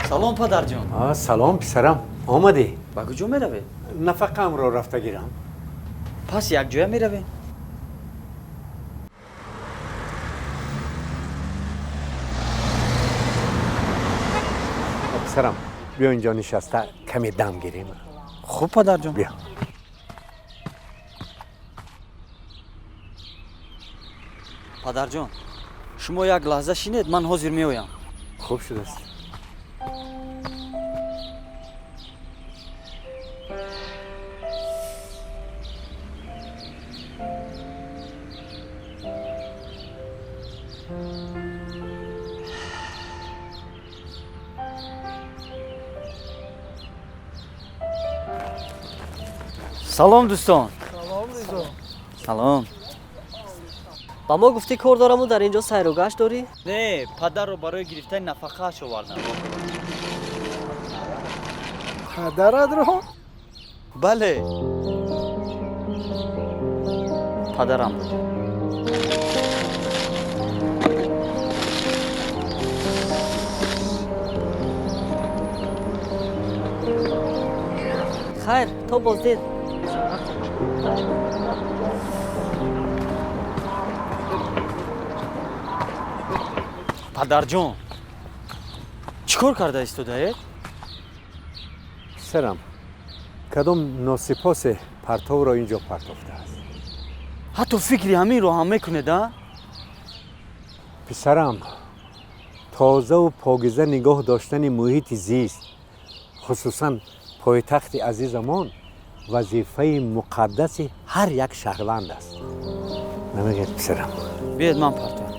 Салом, падарҷон. Салом, писарам, омадӣ? Ба куҷо меравед? Нафақаамро рафта гирам. Пас якҷоя меравем. Писарам, биё, инҷо нишаста каме дам гирем. Хуб, падарҷон. Биё. Падарҷон, шумо як лаҳза шинед, ман ҳозир меоям. Хуб шудааст. Салом, дӯстон. Салом, Ризо. Салом. Ба мо гуфтӣ, кор дораму дар ин ҷо сайру гашт дорӣ? Не, падарро барои гирифтани нафақааш овардам. Падаратро? Бале, падарамро. Хайр, то боздид. Падарҷон, чӣ кор карда истодаед? Писарам, кадом носипосе партовро ин ҷо партофтааст. Ҳатто фикри ҳаминро ҳам мекунед, а? Писарам, тозаву покиза нигоҳ доштани муҳити зист, хусусан пойтахти азизамон, вазифаи муқаддаси ҳар як шаҳрванд аст. Намегӯяд, писарам? Биёед, ман партоям.